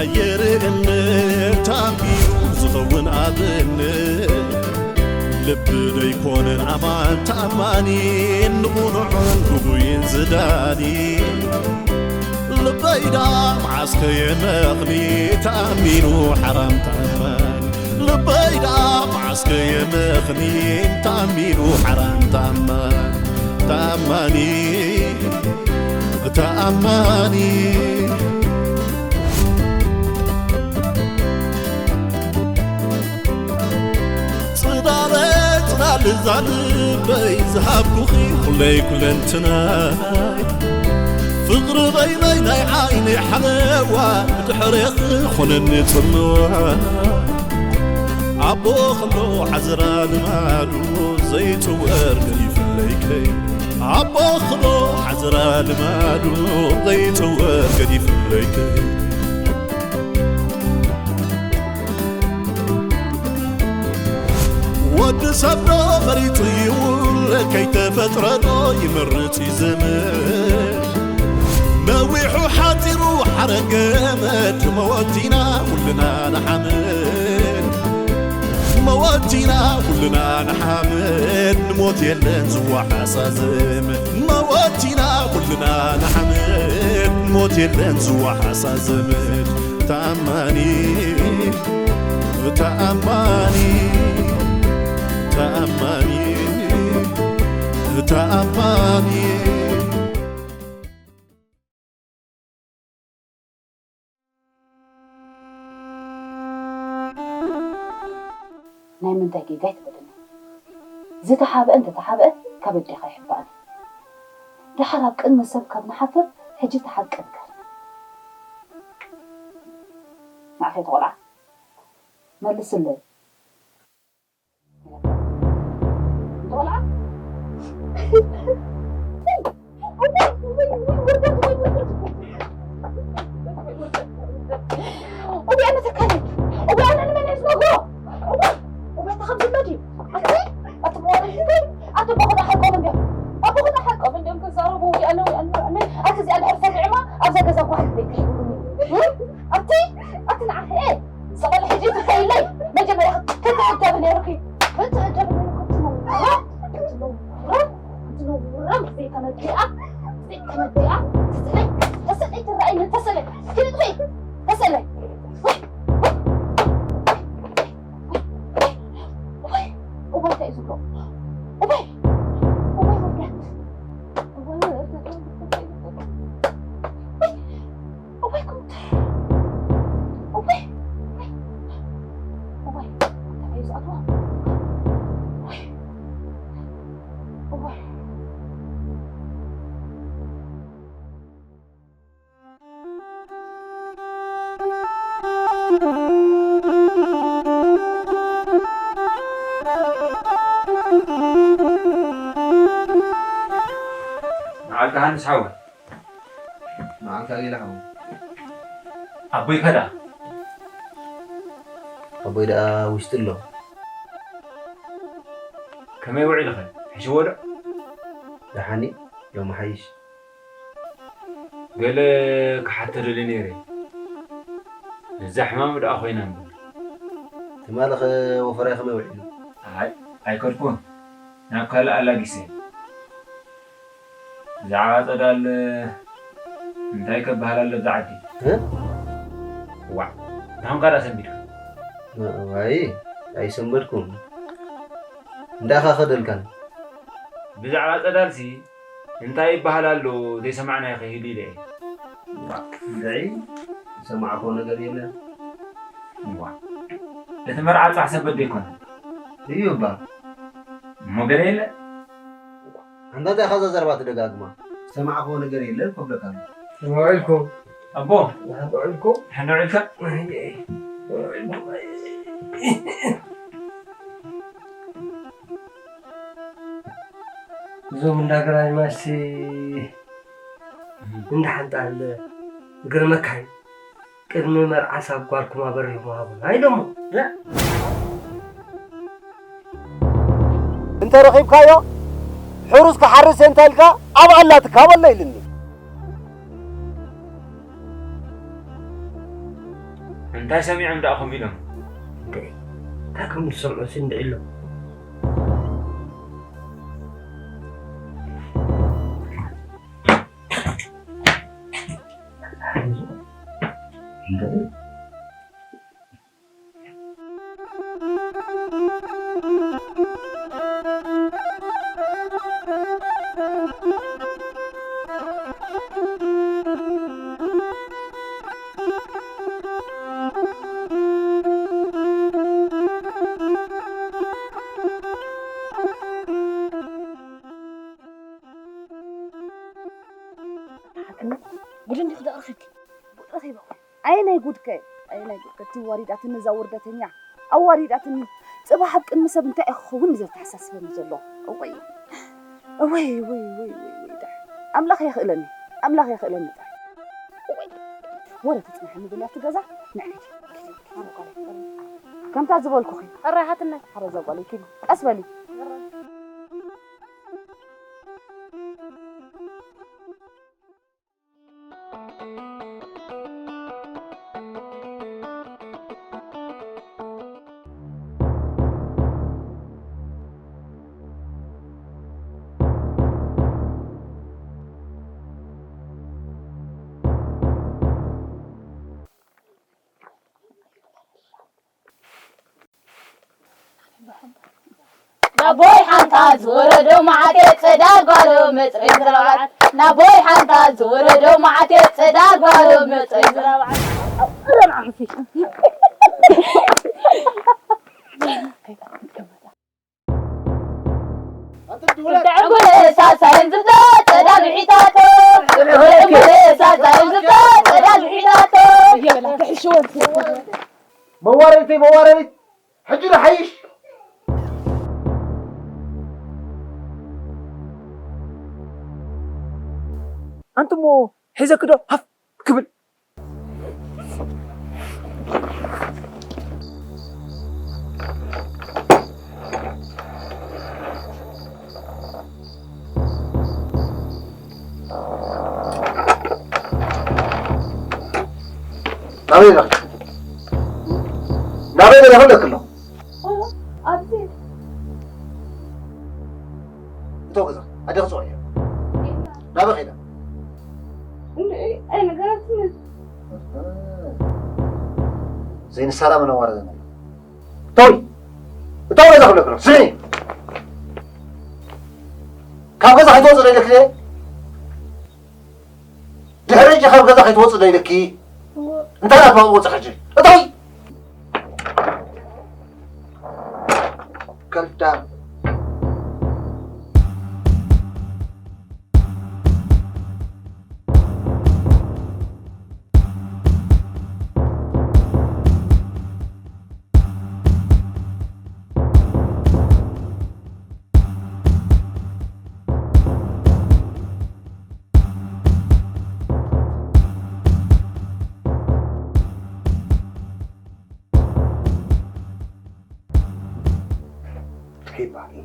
ኣየርእን ተኣንቢሩ ዝኸውን ኣብን ልቢ ደይኮነን ኣማን ተኣማኒ ንቑኑዕን ግጉይን ዝዳኒ ልበይዳ መዓስከ የመኽኒ ተኣሚኑ ሓራም ተኣማኒ ልበይዳ መዓስከ የመኽኒ ተኣሚኑ ሓራም ተኣማኒ ተኣማኒ ተኣማኒ ጽላለ ጽላል እዛ ልበይ ዝሃብኩኺ ኩለይ ኩለንትናይ ፍቕሪ በይነይ ናይ ዓይነይ ሓለዋ ብድሕሬኺ ኾነኒ ጽምዋ ኣቦ ኸሎ ዓዝራ ልማዱ ዘይጽወር ገዲፍለይከይ ኣቦ ኸሎ ዓዝራ ልማዱ ዘይጽወር ገዲፍለይከይ ወዲ ሰብ ዶ መሪጹ ይውለድ ከይተፈጥረ ዶ ይመርጽ ይዘምር ነዊሑ ሓጺሩ ሓረገመድ መወቲና ኩልና ንሓምድ መወቲና ኩልና ንሓምድ ንሞት የለን ዝወሓሳ ዘመድ መወቲና ኩልና ንሓምድ ንሞት የለን ዝወሓሳ ዘመድ ተኣማኒ ተኣማኒ ተኣማኒ ተኣማኒ ናይ ምንታይ ጌጋ ኣይትበለኒ። ዝተሓብአ እንተተሓብአ ካብ ኣዴኻ ኣይሕባእን። ደሓር ኣብ ቅድሚ ሰብ ካብ ንሓፍር ሕጂ እቲ ሓቂ ንገር። ንዓኺ እቲ ቆልዓ መልስለይ። ኣቲ ንዓኺ እየ ዝቐል ሕጂ ትኸይለይ መጀመርያ ክትዕደብ ነይሩኪ ክትዕደብ ነይሩኪ ትነውራ ትነውራ ትነውራ ዘይተመዲኣ ዘይተመዲኣ ተሰለይ ተሰለይ ትረኣይኒ ተሰለይ ኪዲ ጥፈይ ተሰለይ እዋይ እንታይ እዩ ዝብሎ እዋይ እዋይ ወርዳት እዋይ ወርዳት Oh my god. Oh my. Oh my. That is at all. Oh my. መዓልቲ ሃንስ ሓወይ። መዓልታ ጌላ ሓወይ። ኣቦይከ ደኣ? ኣቦይ ደኣ ውሽጢ ኣሎ። ከመይ ውዒልኸ? ሕሽዎ ዶ? ደሓን እዩ፣ ሎሚ ሓይሽ። ገለ ክሓቶ ደልየ ነይረ። ነዛ ሕማሙ ደኣ ኮይና እምበር። ትማሊ ኸ ወፈራይ ከመይ ውዒሉ? ኣይ ኣይከድኩን። ናብ ካልእ ኣላጊሰ። ብዛዕባ ጸዳል እንታይ ከበሃል ኣሎ ኣብዛ ዓዲ? እ? ዋዕ፣ እንታይ ኾንካ ደኣ ሰንቢድካ? ዋይ፣ ኣይሰንበድኩን። እንዳኻ ኸደልካን። ብዛዕባ ጸዳልሲ እንታይ ይበሃል ኣሎ ዘይሰማዕናዮ ከይህሉ ኢለ እየ። ዋዕ፣ እንድዒ ዝሰማዕክዎ ነገር የለን። ዋዕ፣ እቲ መርዓ ጻሕ ሰበት ዶ ኣይኮነን? እዩ እባ። እሞ ገለ የለ። ኣንታ እንታይ ኢኻ እዛ ዘረባ ትደጋግማ? ዝሰማዕክዎ ነገር የለን እኮ እብለካ ኣለኹ። ከመይ ውዒልኩም? ኣቦ። ደሓን ዶ ውዒልኩም? ደሓን ዶ ውዒልካ? ኣየ፣ ውዒልኩም፣ ኣየ። እዞም እንዳ ግራኝ ማሲ እንዳ ሓንጣል እግሪ መካይን ቅድሚ መርዓስ ኣብ ጓልኩም ኣበሪኹም ሃቡና ኢሎሞ። እንተረኺብካዮ ሕሩስ ክሓርስ እየ እንተ ኢልካ ኣብኣ ኣላትካ በሎ ኢሉኒ። እንታይ ሰሚዖም ደኣ ከምኡ ኢሎም? እንታይ ከም ዝሰምዑ ሲ እንድዒ ኢሎም። ሓትነ፣ ጉድ እንዲኺ ደቕርኺኪ። ጉድ ረኺበ እኮ። ኣየናይ ጉድከ? ኣየናይ ጉድከ? እቲ ዋሪዳትኒ እዛ ወርደተኛ። ኣዋሪዳትኒ። ጽባሕ ኣብ ቅድሚ ሰብ እንታይ ክኸውን እዩ ዘተሓሳስበኒ ዘሎ? እወይ። እወይ፣ እወይ፣ እወይ፣ እወይ፣ እወይ፣ ዳሕ። ኣምላኽ የኽእለኒ። ኣምላኽ የኽእለኒ ጥራይ። እወይ። ወረ ተጽናሕኒ በሊ ኣብቲ ገዛ። ንዕ ኪዲ፣ ኪዲ፣ ኪዲ፣ ኣረ ጓለይ፣ ኣረ። ከምታ ዝበልኩኺ። ሕራይ ሓትነ። ኣረ እዛ ጓለይ ኪዲ። ቀስ በሊ። ናቦይ ሓንታ ዝወረዶ መዓት እየ፣ ጸዳል ጓሎ መጽረይ ዝረብዓት። ናቦይ ሓንታ ዝወረዶ መዓት እየ፣ ጸዳል ጓሎ መጽረይ ዝረብዓት። ዕጉል ሳሳይን ዝብሎ ጸዳል ሒታቶ። ዕጉል ሳሳይን ዝብሎ ጸዳል ሒታቶ። መዋረድተይ መዋረዲት ሕጂ ዶ ሓይሽ? ኣንቱሞ ሒዘኪ ዶ ሃፍ ክብል? ናበይ ኢኻ? ናበይ ኢኻ? ኣለኪ ኣሎ። ኣብዚ። እቶ ገዛ፣ ኣደ ክጽውዕ እየ። ናበይ ኸይዳ? እንዴ፣ ኣይነገረትንን። ዘይንሳራ መነዋረ ዘመን። እተዊ! እተዊ ገዛ ክብለኪ ኣለኹ። ስምዒ! ካብ ገዛ ከይትወጽእ ዶ ኢለኪ እየ? ድሕሪ ሕጂ ካብ ገዛ ከይትወጽእ ዶ ኢለኪ? እወ። እንታይ ናትማ ክወጽእ ሕጂ? እተዊ! ከልዳ። እንታይ ይበሃል?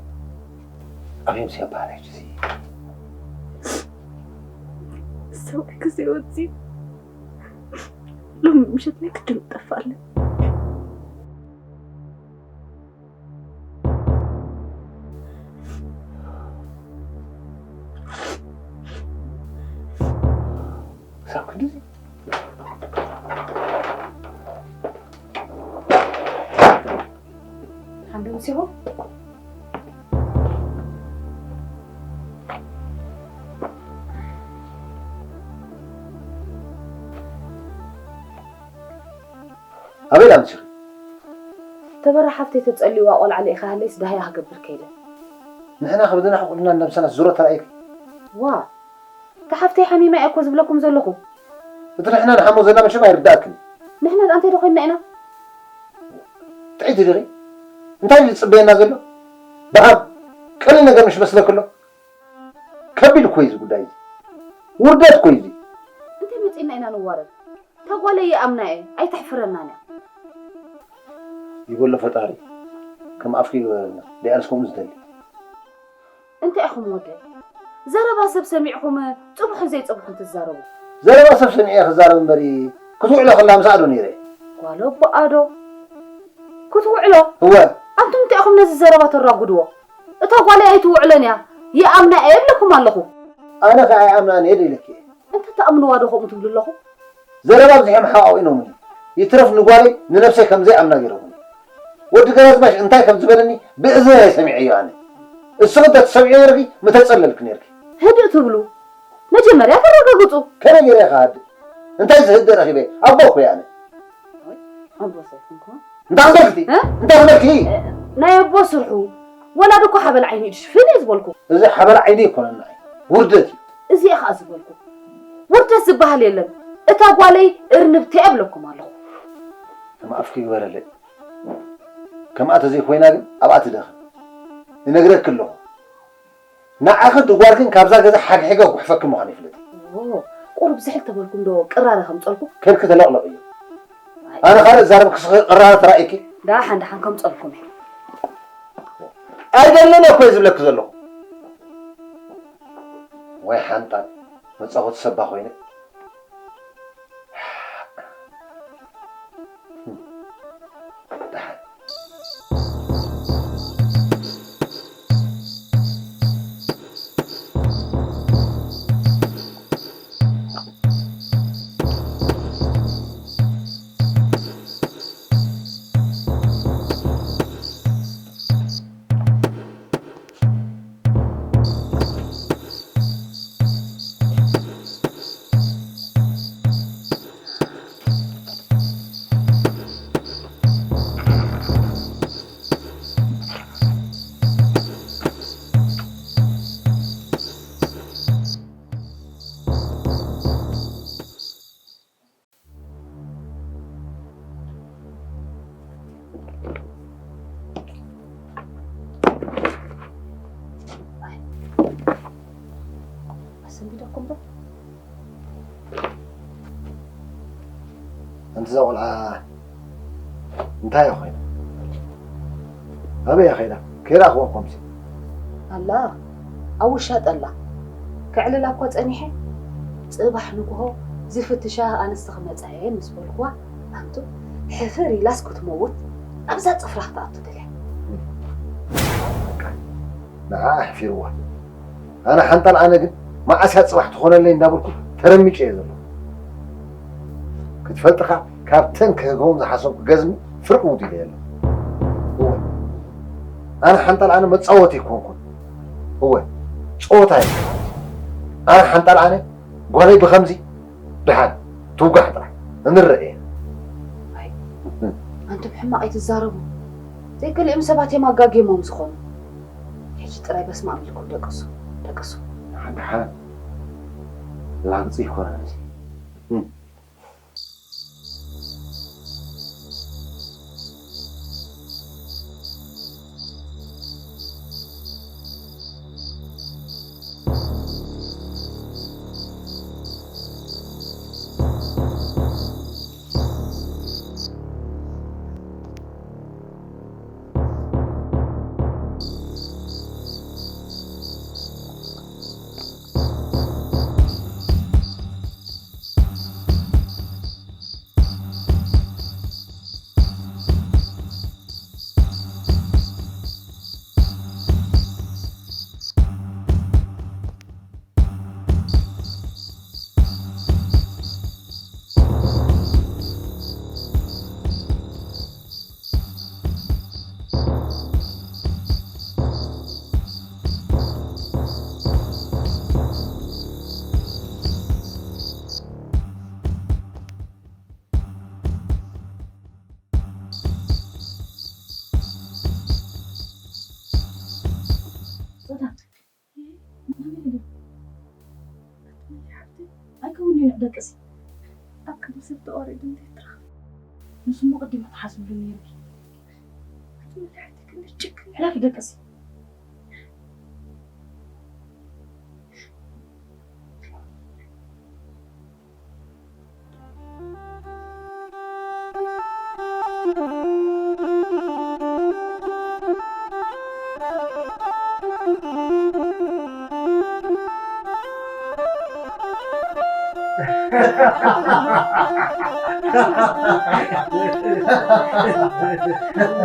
ኣበይ ምስ ይበሃል ሕጂ እዚ? ሰብኣይ ግዜ ወፂ ሎም ምሸት ናይ ግድን ጠፋለን። ክሳብ ክንድዚ? ሓንዶ ምስ ይኹን? ኣበይ ዳምሲኺ? ተበራ ሓፍተይ ተጸልዋ ቆልዓ ልኢኻ ሃለይስ ዳህያ ክገብር ከይደ። ንሕና ከብድና ሕቁልና ነብሰና ዝሮ ተራእይኪ? ዋ፣ እታ ሓፍተይ ሓሚማ እየ እኮ ዝብለኩም ዘለኹ። እቲ ንሕና ንሓሞ ዘለና መቸም ኣይርዳእክን። ንሕና ደኣ እንታይ ዶ ኮይንና ኢና? ጥዕይቲ ዲኺ? እንታይ እዩ ዝጽበየና ዘሎ? ብኣብ ቀሊል ነገር ምሽ መስለክ ኣሎ? ከቢድ እኮ እዩ እዚ ጉዳይ እዚ። ውርደት እኮ እዩ እዚ። እንታይ መጺእና ኢና ንዋረድ? እታ ጓለይ ይኣምና እየ፣ ኣይተሕፍረናን እያ። ይበሎ ፈጣሪ፣ ከም ኣፍኪ ይግበረልና። ደያንስ ከምኡ ዝደሊ። እንታይ ኢኹም ወደይ? ዘረባ ሰብ ሰሚዕኹም ጽቡሕን ዘይጽቡሕን ትዛረቡ። ዘረባ ሰብ ሰሚዐ ክዛረብ እምበሪ፣ ክትውዕሎ ከላ ምሳኣ ዶ ነይረ? ጓል ኣቦኣ ዶ ክትውዕሎ? እወ። ኣንቱም እንታይ ኢኹም ነዚ ዘረባ ተራጉድዎ? እታ ጓለይ ኣይትውዕሎን እያ፣ ይኣምና እየ እብለኩም ኣለኹ። ኣነ ኸኣ ኣይኣምናን እየ ዶ ኢለኪ እየ። እንተ ትኣምንዋ ዶ ከምኡ ትብሉ ኣለኹም? ዘረባ ኣብዚሖም ሓቋቒኖምኒ። ይትረፍ ንጓለይ ንነብሰይ ከም ዘይኣምና ገይሮምኒ። ወዲ ገራዝማሽ እንታይ ከም ዝበለኒ ብእዝነይ ሰሚዐዮ ኣነ። እስኺ እንተ ትሰምዕዮ ነርኪ ምተጸለልኪ ነርኪ። ህድእ ትብሉ? መጀመርያ ተረጋግጹ። ከመይ ገይረ ኢኻ ሃድእ? እንታይ ዝህድእ ረኺበ? ኣቦ እኮ እየ ኣነ። ኣይ፣ ኣቦ ሰይፉ እንኳን። እንታይ ክበልኪ? እ? እንታይ ክበልኪ? ናይ ኣቦ ስርሑ። ወላ ድኮ ሓበል ዓይኒ ድሽፍን እየ ዝበልኩ። እዚ ሓበል ዓይኒ ኣይኮነን ንዓይ። ውርደት እዩ። እዚ እየ ኸኣ ዝበልኩ። ውርደት ዝበሃል የለን። እታ ጓለይ እርንብቲ እያ እብለኩም ኣለኹ። ከም ኣፍኪ ግበረለይ። ከምኣ ተዘይኮይና ግን ኣብኣ ትደኽም። እነግረኪ ኣለኹ። ንዓኺ ድጓልክን ካብዛ ገዛ ሓግሒገ ጉሕፈኪ ምዃን ይፍለጥ። ኦ፣ ቁሩብ ዝሕል ተበልኩም ዶ ቅራረ ከምጸልኩ? ከልኪ ተለቕለቕ እዩ። ኣይ። ኣነ ካልእ ዛረብ ክስኺ ቅራረ ተራእይኪ? ደሓን ደሓን ከምጸልኩም እየ። ኣይደልን እኮ እየ ዝብለኪ ዘለኹ። ወይ ሓንጣል፣ መጻወቲ ሰባ ኮይነ። ደሓን። ኣሰንቢደኩም ዶ? ኣንቲ እዛ ቆልዓ እንታይ እያ ኮይና? ኣበይ እያ ከይዳ? ከይረኣኽዋ እኮ ምሲ። ኣላ፣ ኣብ ውሻጠ ኣላ። ከዕልላ እኳ ጸኒሐ፣ ጽባሕ ንግሆ ዝፍትሻ ኣንስቲ ክመጻ እየ ምስ በልኩዋ፣ ኣንቱ ሕፍር ኢላስ ክትመውት ኣብዛ ጽፍራ ክትኣቱ ደልያ። ንዓ ኣሕፊርዋ። ኣነ ሓንጣል ኣነ ግን መዓስ እያ ጽባሕ ትኾነለይ እንዳበልኩ ተረሚጨ እየ ዘለኹ። ክትፈልጥኻ ካብተን ክህበዎም ዝሓሰብኩ ገዝሚ ፍርቂ ውዲለ እየ ኣለኹ። እወ። ኣነ ሓንጣል ኣነ መጻወቲ ኣይኮንኩን። እወ። ጸወታ እየ። ኣነ ሓንጣል ኣነ ጓለይ ብኸምዚ ደሓን ትውጋሕ ጥራሕ። እንረአ እየ። ኣይ፣ ኣንቱም ሕማቕ ኣይትዛረቡ። ዘይገሊኦም ሰባት እዮም ኣጋጊሞም ዝኾኑ። ሕጂ ጥራይ በስመ ኣብ ኢልኩም ደቅሱ፣ ደቅሱ። ደሓን፣ ደሓን። ላግጺ ይኮነን እዚ። ኣይከውን እዩ ንዕደቅሲ። ኣብ ቅድሚ ሰብ ተዋሪዱ እንዴት ትረኽብ? ንሱ እሞ ቅድም ተሓስብሉ ነይርኪ። ኣቲ መላእክቲ ክንደይ ጭክን። ሕለፊ ደቅሲ።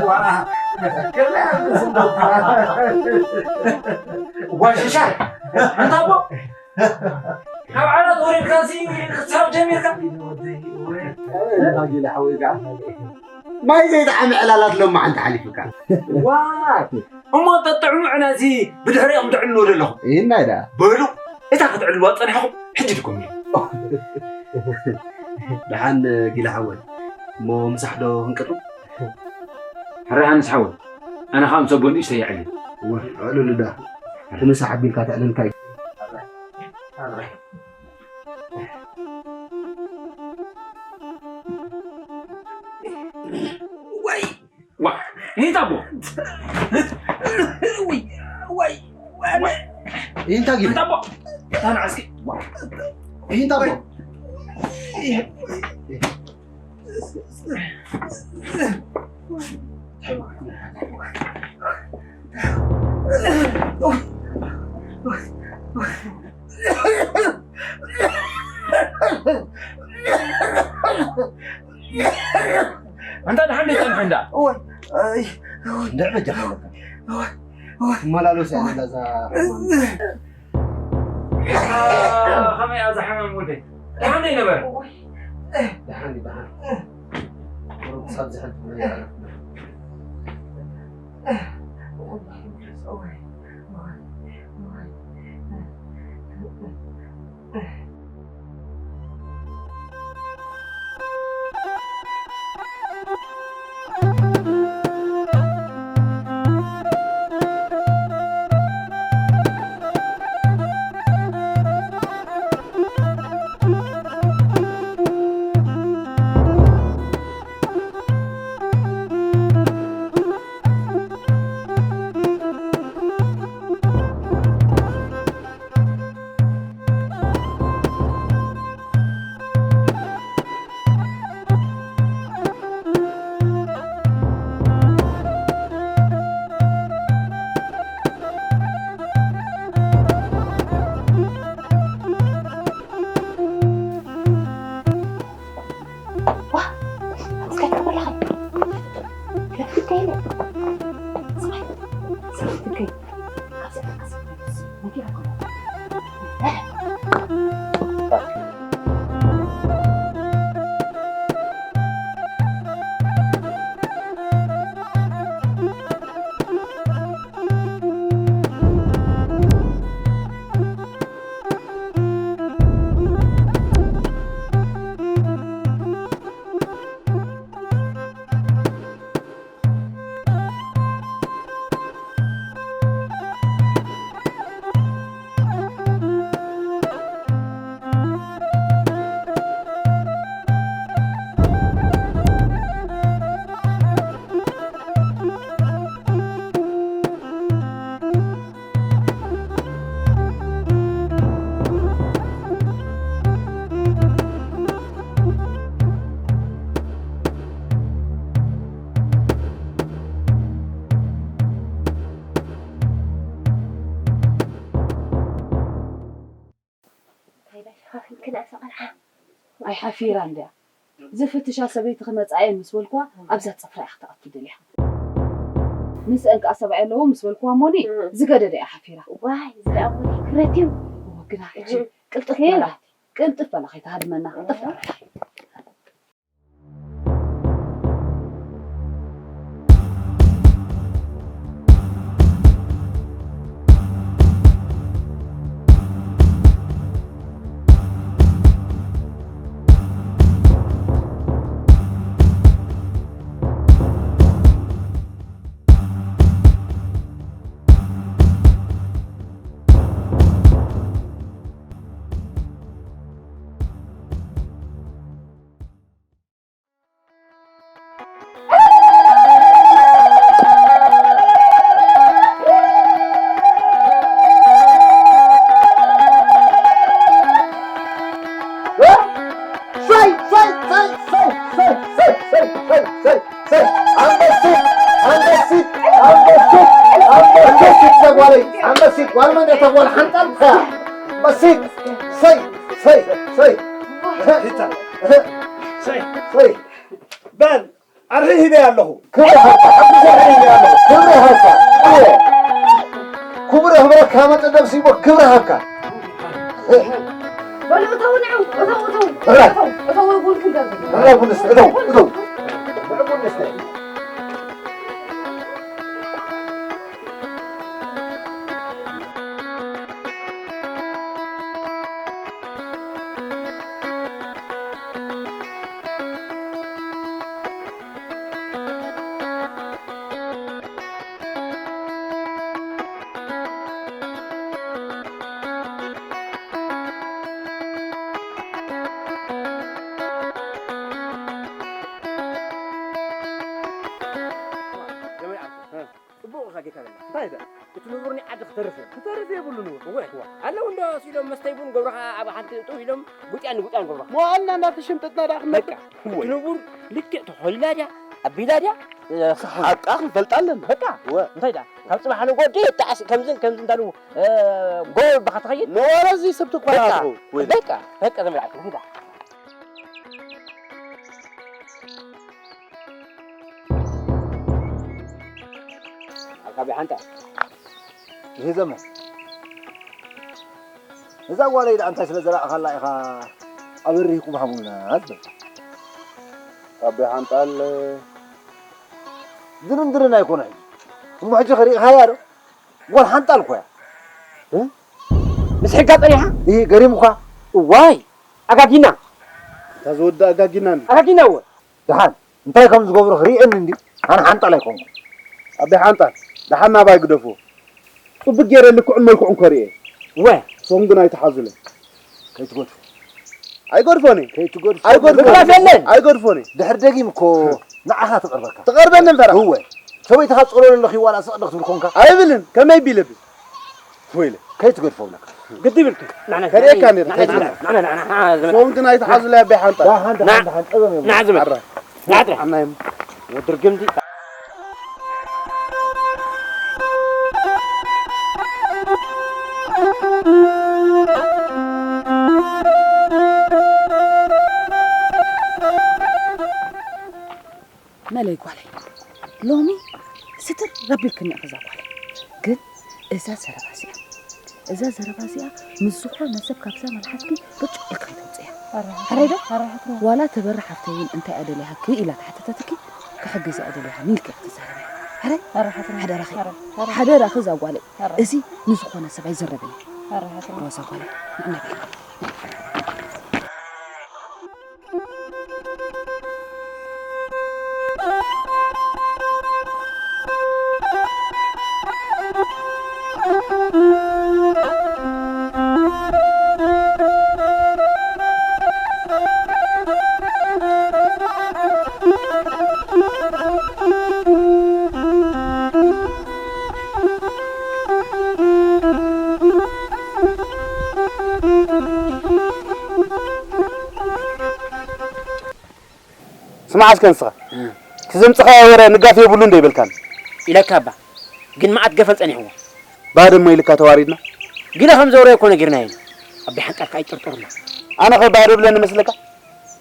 ዋ፣ ከመይ ኣብ ዝስንበካ? ዋ፣ ሽሻ፣ ኣንታ ኣቦ፣ ካብ ዓራት ወሪድካሲ ክትሳብ ጀሚርካ? ኣበይ ኣለኻ ጊለ ሓወይ፣ ጋዕ? ማይ ዘይጠዓመ ዕላላት ሎማዓንቲ ሓሊፉካ። ዋይ! እሞ ጠጥዕሙ ዕላሲ ብድሕሪኦም ትዕልዎ ዘለኹም። ይህናይ ደኣ። በሉ፣ እታ ክትዕልዋ ጸኒሕኹም ሕጂ ድኩም እዩ። ደሓን ጊለ ሓወይ፣ እሞ ምሳሕ ዶ ክንቅርብ? ሕራይ ሃንስ ሓወይ፣ ኣነ ኸኣ ምስ ኣቦ ንእሽተይ የዕልል። እወ፣ ኣዕልሉ ደኣ። እቲ ምሳሕ ኣቢልካ ተዕልልካ እዩ። ዋይ! ዋ! ይንታ ኣቦ! ወይ! ወይ! ይንታ ጊለ! ይንታ ኣቦ! ታና እስኪ! ይንታ ኣቦ! ኣንታ ደሓን ደይ ጸንሐ እንዳ? እዋይ፣ ኣይ፣ እዋይ፣ እንድዕ በጃኻ በቃ። እዋይ፣ እዋይ። ትመላለስ እያ ዘላ እዛ ሕማም። ከመይ እያ እዛ ሕማም ወደይ? ደሓን ደይ ነበረ? እዋይ። ደሓን እዩ፣ ደሓን። ቁሩብ ክሳብ ዝሕል ትብሎ እያ። እዋይ፣ እዋይ፣ እዋይ፣ እዋይ። ዋ፣ እስከ ትበላኸ? ለፍትከይ ለ። ስማይ፣ ስማይ ትከይ። እንታይ ኢላ ሸፋፊንክን ኣዛ ቐልዓ? ኣይ ሓፊራ እንድያ። ዝፍትሻ ሰበይቲ ክመጻ እየ ምስ በልኳ ኣብዛ ጽፍራ እያ ክትኣቱ ደልያ። ምስአን ከኣ ሰብኣይ ኣለዎ ምስ በልኩዋ እሞኒ እም። ዝገደደ እያ ሓፊራ። ዋይ፣ እዚ ደኣ እሞኒ ክብረት እዩ። እወ፣ ግና ሕጂ እም። ቅልጥፍ እም። በላ፣ ቅልጥፍ በላ ከይትሃድመና፣ ቅልጥፍ በላ። ሰይ፣ ሰይ፣ ሰይ፣ ሰይ፣ ኣንበሲት፣ ኣንበሲት፣ ኣንበሲት፣ ኣንበሲት፣ ሰይ፣ ጓለይ፣ ኣንበሲት፣ ጓል መን እያ እታ ጓል ሓንጣል? ኣንበሲት፣ ሰይ፣ ሰይ፣ ሰይ። ሂታ። ሰይ። ሰይ። በል፣ ኣርሒ ሂበ ኣለኹ። ክብሪ ሃብካ፣ ሓቂ ዘርኢ ኣለኹ። ክብሪ ሃብካ። እወ። ክቡር ኣኽብረካ መጠን ነብሲ እሞ ክብሪ ሃብካ። በሉ እተው ንዑ፣ እተው፣ እተው። እራይ። እተው፣ እተው፣ ቡን ክንገብር። እራይ ቡን እስተ፣ እተው፣ እተው። ንዑ ቡን እስተ። ጽቡቕ ኢኻ ጌታ ለማ። እንታይ ደኣ? እቲ ንቡር ናይ ዓዲ ክተርፍ እዩ። ክተርፍ የብሉን እውን። እወ። እዋ። ኣለዉ እንዶ ሲሎም መስተይ ቡን ገብሩኻ ኣብ ሓንቲ እጥው ኢሎም ጉጥያን ንጉጥያን ገብሩኻ። መዋእልና እንዳተሸምጠጥና ደኣ ክንነብር። በቃ። እወ። እቲ ንቡር ልክዕ ተኾይላ ድያ? ኣቢላ ድያ? ሓቃ ክንፈልጣ ኣለና። በቃ። እወ። እንታይ ደኣ? ካብ ጽባሕ ንጎዲ ይጣዓስ ከምዝን ከምዝን እንዳሉ፣ እ፣ ጎል ባኻ ትኸይድ? መዋላ እዚ ሰብ ተኳላ በቃ። ኣትሮ። ወይ። በቃ። በቃ ዘመድ ዓዲ። እንታይ ደኣ? ኣልካ ብሓንታ። ይሄ ዘመን። እዛ ጓለይ ደኣ እንታይ ስለ ዘራእኻላ ኢኻ ኣበሪህኩም ሃቡና ዝበል? ካብ ሓንጣል ድርንድርን ኣይኮነን። እሞ ሕጂ ኸሪእኻያ ዶ? ጓል ሓንጣል እኮ እያ። እ? ምስ ሕጋ ጸኒሓ? ይሄ ገሪምኳ? እዋይ! ኣጋጊና። እታ ዝወዳ ኣጋጊና እንዲ። ኣጋጊና እወ። ደሓን እንታይ ከም ዝገብሩ ክርእየኒ እንዲ ኣነ ሓንጣል ኣይኮንኩ። ኣቤ ሓንጣል፣ ደሓን ናባይ ግደፎ። ጽቡቅ ገይረ ልክዑን መልክዑን ከርእየ። ወ። ሶም ግን ኣይትሓዙለይ። ከይትገድፎ። ኣይገድፎን እየ። ከይትገድፎ። ኣይገድፎን። ምግዳፍ የለን። ኣይገድፎን እየ። ድሕር ደጊም እኮ ንዓኻ ትቐርበካ። ትቐርበኒ እምበር። እወ። ሰበይትኻ ጸሎለለኺ ዋላ ስቕ ዶ ክትብል ኮንካ? ኣይብልን። ከመይ ቢለ ብል? ወይለ። ከይትገድፎ ብለካ። ግዲ ብልክ። ናዕና። ከርእየካ ነይረ። ናዕና፣ ናዕና፣ ናዕና፣ ናዕና፣ ናዕና፣ ዘመድ። ሶም ግን ኣይትሓዙለይ ኣቤ ሓንጣል። ደሓን፣ ደሓን፣ ና-፣ ደሓን፣ ጸገም የብሉን። ና ዘመድ። ኣረ። ና ጥረ። ኣናይም። ወዲ ርግምቲ። መለይ ጓለይ፣ ሎሚ ስትር ረቢልክኒ ኢኺ እዛ ጓለይ። ግን እዛ ዘረባ እዚኣ፣ እዛ ዘረባ እዚኣ ምስ ዝኾነ ሰብ ካብዛ መልሓስኪ ብጭቕ ኢልኪ ከይተውፅእያ። ኣራሓትና፣ ሕራይ ዶ? ኣራሓትና። ዋላ ተበሪ ሓፍተይ እውን እንታይ እያ ደልያሃኪ ኢላ ተሓተተትኪ፣ ክሕግዝ እያ ደልያሃኒ ኢልኪ ኢኺ ትዛረቢ። ሕራይ? ኣራሓትና። ሓደራኺ። ኣራ-፣ ኣራ-፣ ሓደራኺ እዛ ጓለይ። ኣራ-፣ እዚ ንዝኾነ ሰብ ኣይዝረብን እዩ። ኣራሓትና። እዛ ጓለይ፣ ንዕና በይ። ስማዕ እስከ ንስኻ። እ። እቲ ዘምጽኻዮ ወረ ንጋፍ የብሉን ዶ ይበልካኒ? ኢለካ እባ። ግን መዓት ገፈል ጸኒሕዎ። ባድመ ኢልካ ተዋሪድና። ግለ ከም ዘውረየ እኮ ነጊርናዮ ኢና። ኣቢ ሓንጣልካ ኣይጥርጥሩና። ኣነ ኸ ባዶ ብለኒ መስለካ?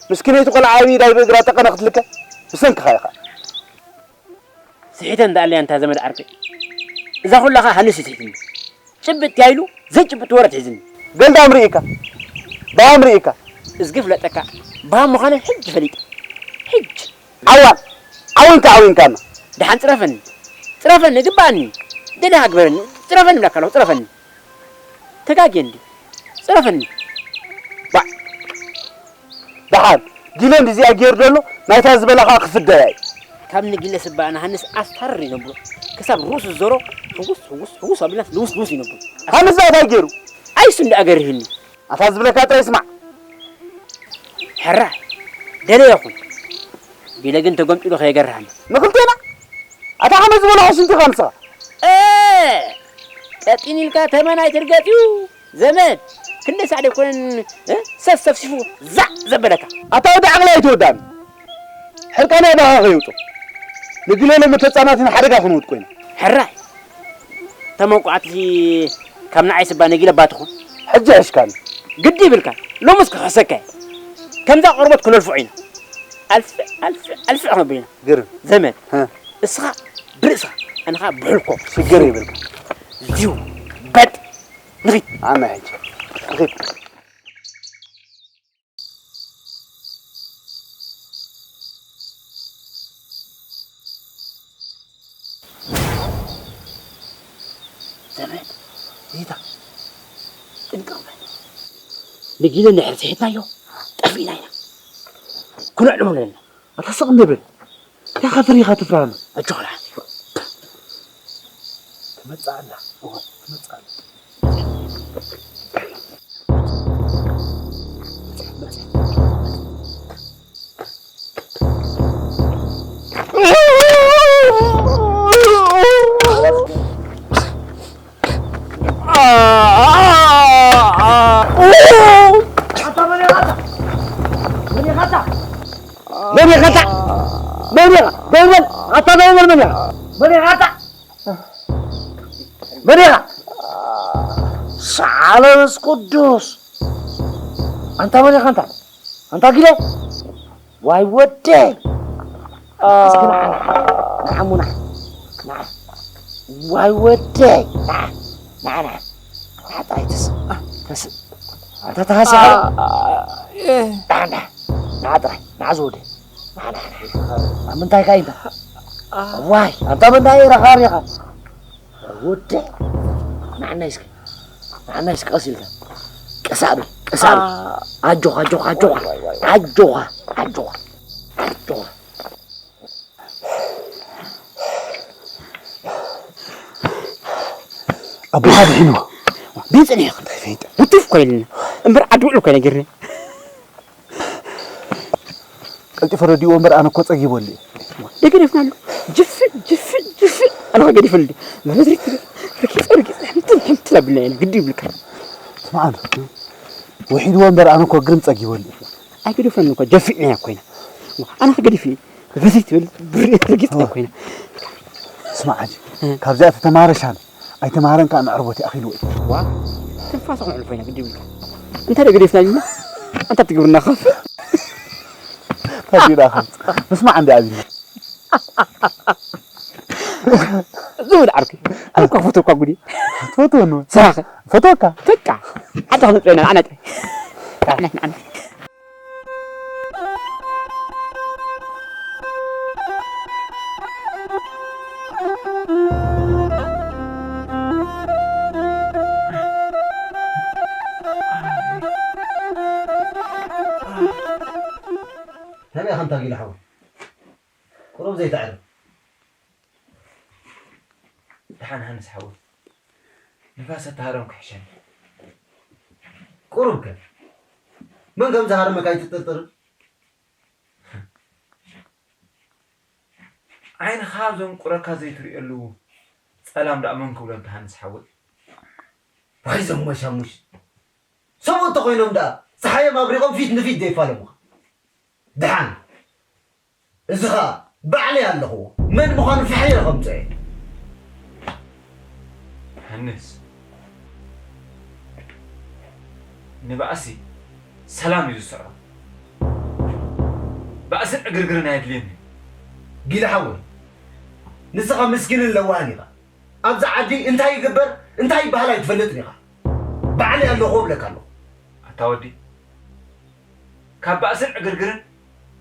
ምስኪነይቲ ቆልዓ ኣብ ኢዳ ብእግራ ጠቀነ ክትልከ? ብሰንክኻ ኢኻ። ስሒተ እንዳኣለያ እንታ ዘመድ ዓርከይ። እዛ ኩላ ኸኣ ሃንስ እዩ ስሒትኒ። ጭብጥ ያይሉ ዘይጭብጥ ወረት ሒዝኒ። ገልዳም ርኢካ። ባም ርኢካ። እዝጊ ፍለጠካ። ባም ምዃነ ሕጂ ፈሊጠ። ሕጂ። ዓዋን። ዓዊንካ ዓዊንካና። ደሓን ጽረፈኒ። ጽረፈኒ፣ ግባኣኒ። ደሊኻ ግበረኒ። ጽረፈኒ እብለካ ኣለኹ፣ ጽረፈኒ። ተጋግየ እንድዩ። ጽረፈኒ። ባዕ። ደሓን፣ ጊለ እንድዚኣ ገይሩ ዘሎ፣ ናይታ ዝበላ ኸኣ ክፍደያ እዩ። ካብ ንጊለ ስባ ንሃንስ ኣስታርር ይነብሩ። ክሳብ ርእሱ ዝዞሮ፣ ሕውስ፣ ሕውስ፣ ሕውስ ኣቢልናስ ልውስ፣ ልውስ ይነብሩ። ሃንስ እንታይ ገይሩ? ኣይሱ እንድኣ ገሪህኒ። ኣታ ዝብለካ ጥራይ ስማዕ። ሕራይ፣ ደለየ ኹን። ጊለ ግን ተገምጢሉ ከየገርሃኒ። ንኽልቴና? ኣታ ከመይ ዝበለ ሕሽንቲ ኢኻ ንስኻ? እ፣ ቀጢን ኢልካ ተመን ኣይትርገጽ እዩ። ዘመድ፣ ክንደይ ሳዕ ደይኮነን፣ እ፣ ሰብ ሰፍሲፉ ዛዕ ዘበለካ? ኣታ ወዲ ዓቕሊ ኣይትወዳእኒ። ሕርቃነይ ኣባኻ ከይውጾ። ንግለ ሎሚ ተጻናቲና ሓደጋ ክንወድቆ ኢና። ሕራይ። ተመንቋዕቲ ካብ ንዓይ ስባ ነጊለ ባትኹም። ሕጂ ሕሽካኒ። ግዲ ይብልካ። ሎምስ ክኽሕሰካ እየ። ከምዛ ቆርበት ክነልፍዖ ኢና። ኣልፍዕ ኣልፍዕ ኣልፍዕ ክነብሎ ኢና። ግርም። ዘመድ፣ ሀ። እስኻ ብርእስኻ፣ ኣነ ኸኣ ብሕልኮ። ሽግር የብልካ። ዚው በጥ ንኺድ። ኣነ ሕጂ ንኺድ። ዘመድ፣ ጌታ፣ ጥንቅቕ በል። ንጊለ እንድሕር ስሒትናዮ፣ ጠፊእና ኢና። ኩልዕ ንብለና። ኣታ ስቕ እንደ በል። እንታይ ኢኻ ፈሪኻ ትፍርሃና? ኣጆኻ ደሓን። ትመጽእ ኣላ። እወ። ትመጽእ ኣላ። መን ኢኻ? መን ኢኻ? ደው በል! ኣታ ደው በል! መን ኢኻ? መን ኢኻ? መን ኢኻ? ሰዓለ መንፈስ ቅዱስ! ኣንታ መን ኢኻ ኣንታ? ኣንታ ጊለ? ዋይ ወደይ! እስኪ ንዓ፣ ንዓ እሞ ንዓ፣ ንዓ። ዋይ ወደይ! ንዓ፣ ንዓ፣ ንዓ። ንዓ ጥራይ ተስእ፣ ተስእ። ኣንታ ተሃስያ። አ፣ አ፣ እ። ንዓ፣ ንዓ፣ ንዓ ጥራይ፣ ንዓ ዝወደ። ንዓ፣ ንዓ፣ ንዓ። ኣብ ምንታይ ከ ኢንታ? አ። ዋይ፣ ኣንታ ምንታይ ኢኻ፣ ኢኻ? ወደ። ንዓናይ እስኪ። ንዓናይ እስኪ ቀስ ኢልካ። ቀስ ኣብል፣ ቀስ ኣብል። አ። ኣጆኻ፣ ኣጆኻ፣ ኣጆኻ። ዋይ፣ ዋይ፣ ዋይ፣ ዋይ። ኣጆኻ፣ ኣጆኻ፣ ኣጆኻ። ኣጆኻ። ኣቦኻ ድሒኑ። ደይ ጸኒሑ። እንታይ ፈይጠ? ውትፍ እኮ ኢልና። እምበር ዓዲ ውዕል እኮ ነጊርና። ቀልጢፈ ረዲእዎ እምበር ኣነ እኮ ጸጊበሉ እየ። ደገደፍናሉ። ጅፍዕ፣ ጅፍዕ፣ ጅፍዕ። ኣነ ኸ ገዲፈሉ። መበዝሪት ትብል። ረኪጸ፣ ረኪጸ። ሕምትል፣ ሕምትል ኣቢልና ኢና። ግዲ ይብልካ። ስምዓኒ። ውሒድዎ እምበር ኣነ እኮ ግርም ጸጊበሉ እየ። ኣይገደፈን እኮ፣ ጀፊዕናያ እኮ ኢና። ኣነ ኸ ገዲፈ። በዚ ትብል ብር-፣ ርግጽ ኦ። ኮይና። ስማዕ ሕጂ፣ እ። ካብዚኣ ተተማሃረ ሻነ፣ ኣይተማሃረን ከኣ ንዕርቦት ይኣኽልዎ እዩ። ዋ፣ ትንፋስ ክነሕልፎ ኢና ግዲ ይብልካ። እንታይ ደኣ ገዲፍና ኢልና? እንታይ ትገብርና ከፍ? እንታይ ዲና ከፍ? ምስማዕ እንዲ ኣብዩ። ዝብል ዓርኪ። ኣነ እኳ ፈትወካ ጉዲ። ትፈትወኒ እውን። ስራኸ? ፈትወካ። በቃ። ዓዲ ክነጽበና፣ ኣነ ጥራይ። ኣነ፣ ኣነ። ከመይ ኢኻ ኣንታ ጊለ ሓወይ? ቁሩብ ዘይተዕርብ። ደሓን ሃንስ ሓወይ። ንፋስ ኣተሃረምኩ ይሕሸኒ። ቁሩብ ከ መን ከም ዝሃረመካ ኣይትጥርጥርን? ዓይንኻ ዘንቁረካ ዘይትርእየሉ ጸላም ደኣ መን ክብሎ እንተ ሃንስ ሓወይ? ዋይ ዞም መሻሙሽ። ሰብኡት እንተኾይኖም ደኣ ጸሓዮም ኣብሪቖም ፊት ንፊት ዘይፋለሙኻ። ደሓን። እዚ ኸኣ ባዕለይ ኣለኽዎ። መን ምዃኑ ፋሕ ኢለ ከምጽኦ እየ። ሃንስ፣ ንባእሲ ሰላም እዩ ዝስዕሮ። ባእስን ዕግርግርን ኣየድልየኒ። ጊለ ሓወይ፣ ንስኻ ምስኪንን ለዋህን ኢኻ። ኣብዚ ዓዲ እንታይ ይግበር እንታይ ይበሃል ኣይትፈልጥን ኢኻ። ባዕለይ ኣለኹ እብለካ ኣለኹ። ኣታ ወዲ፣ ካብ ባእስን ዕግርግርን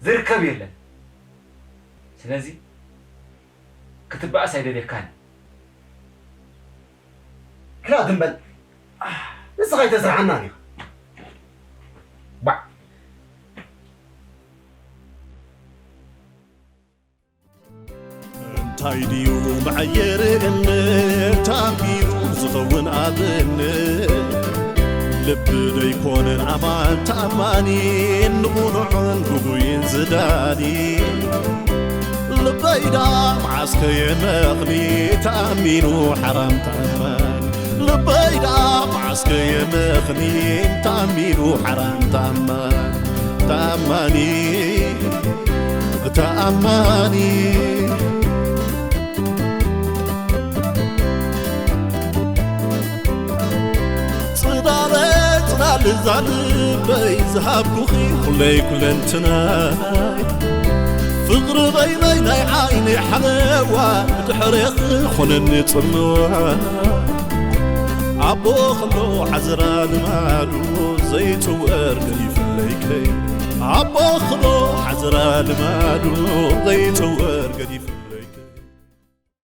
ዝርከብ የለን። ስለዚ ክትባእስ ኣይደልየካን። ክላ ትም በል። ንስኻ ኣይተስርሓናን ኢኻ። ባዕ። እንታይ ድዩ መዐየሪ እምነት ኣቢሉ ዝኸውን ኣብነት? ልቢ ዶ ይኮነን ኣማን ተኣማኒ፣ ንቕኑዕን ግጉይን ዝዳኒ? ልበይ ዳ መዓስ ከየመኽኒ ተኣሚኑ ሓራም ተኣማኒ? ልበይ ዳ መዓስ ከየመኽኒ ተኣሚኑ ሓራም ተኣማኒ? ተኣማኒ፣ ተኣማኒ። ጽላለ ጽላል እዛ ልበይ ዝሃብኩኺ ኩለይ ኩለንትናይ፣ ፍቕሪ በይነይ ናይ ዓይነይ ሓለዋ፣ ብድሕሬኺ ኾነኒ ጽምዋ። ኣቦ ኸሎ ሓዘራ ልማዱ ዘይጽወር ገዲፍለይ ከይ፣ ኣቦ ኸሎ ሓዘራ ልማዱ ዘይጽወር ገዲፍ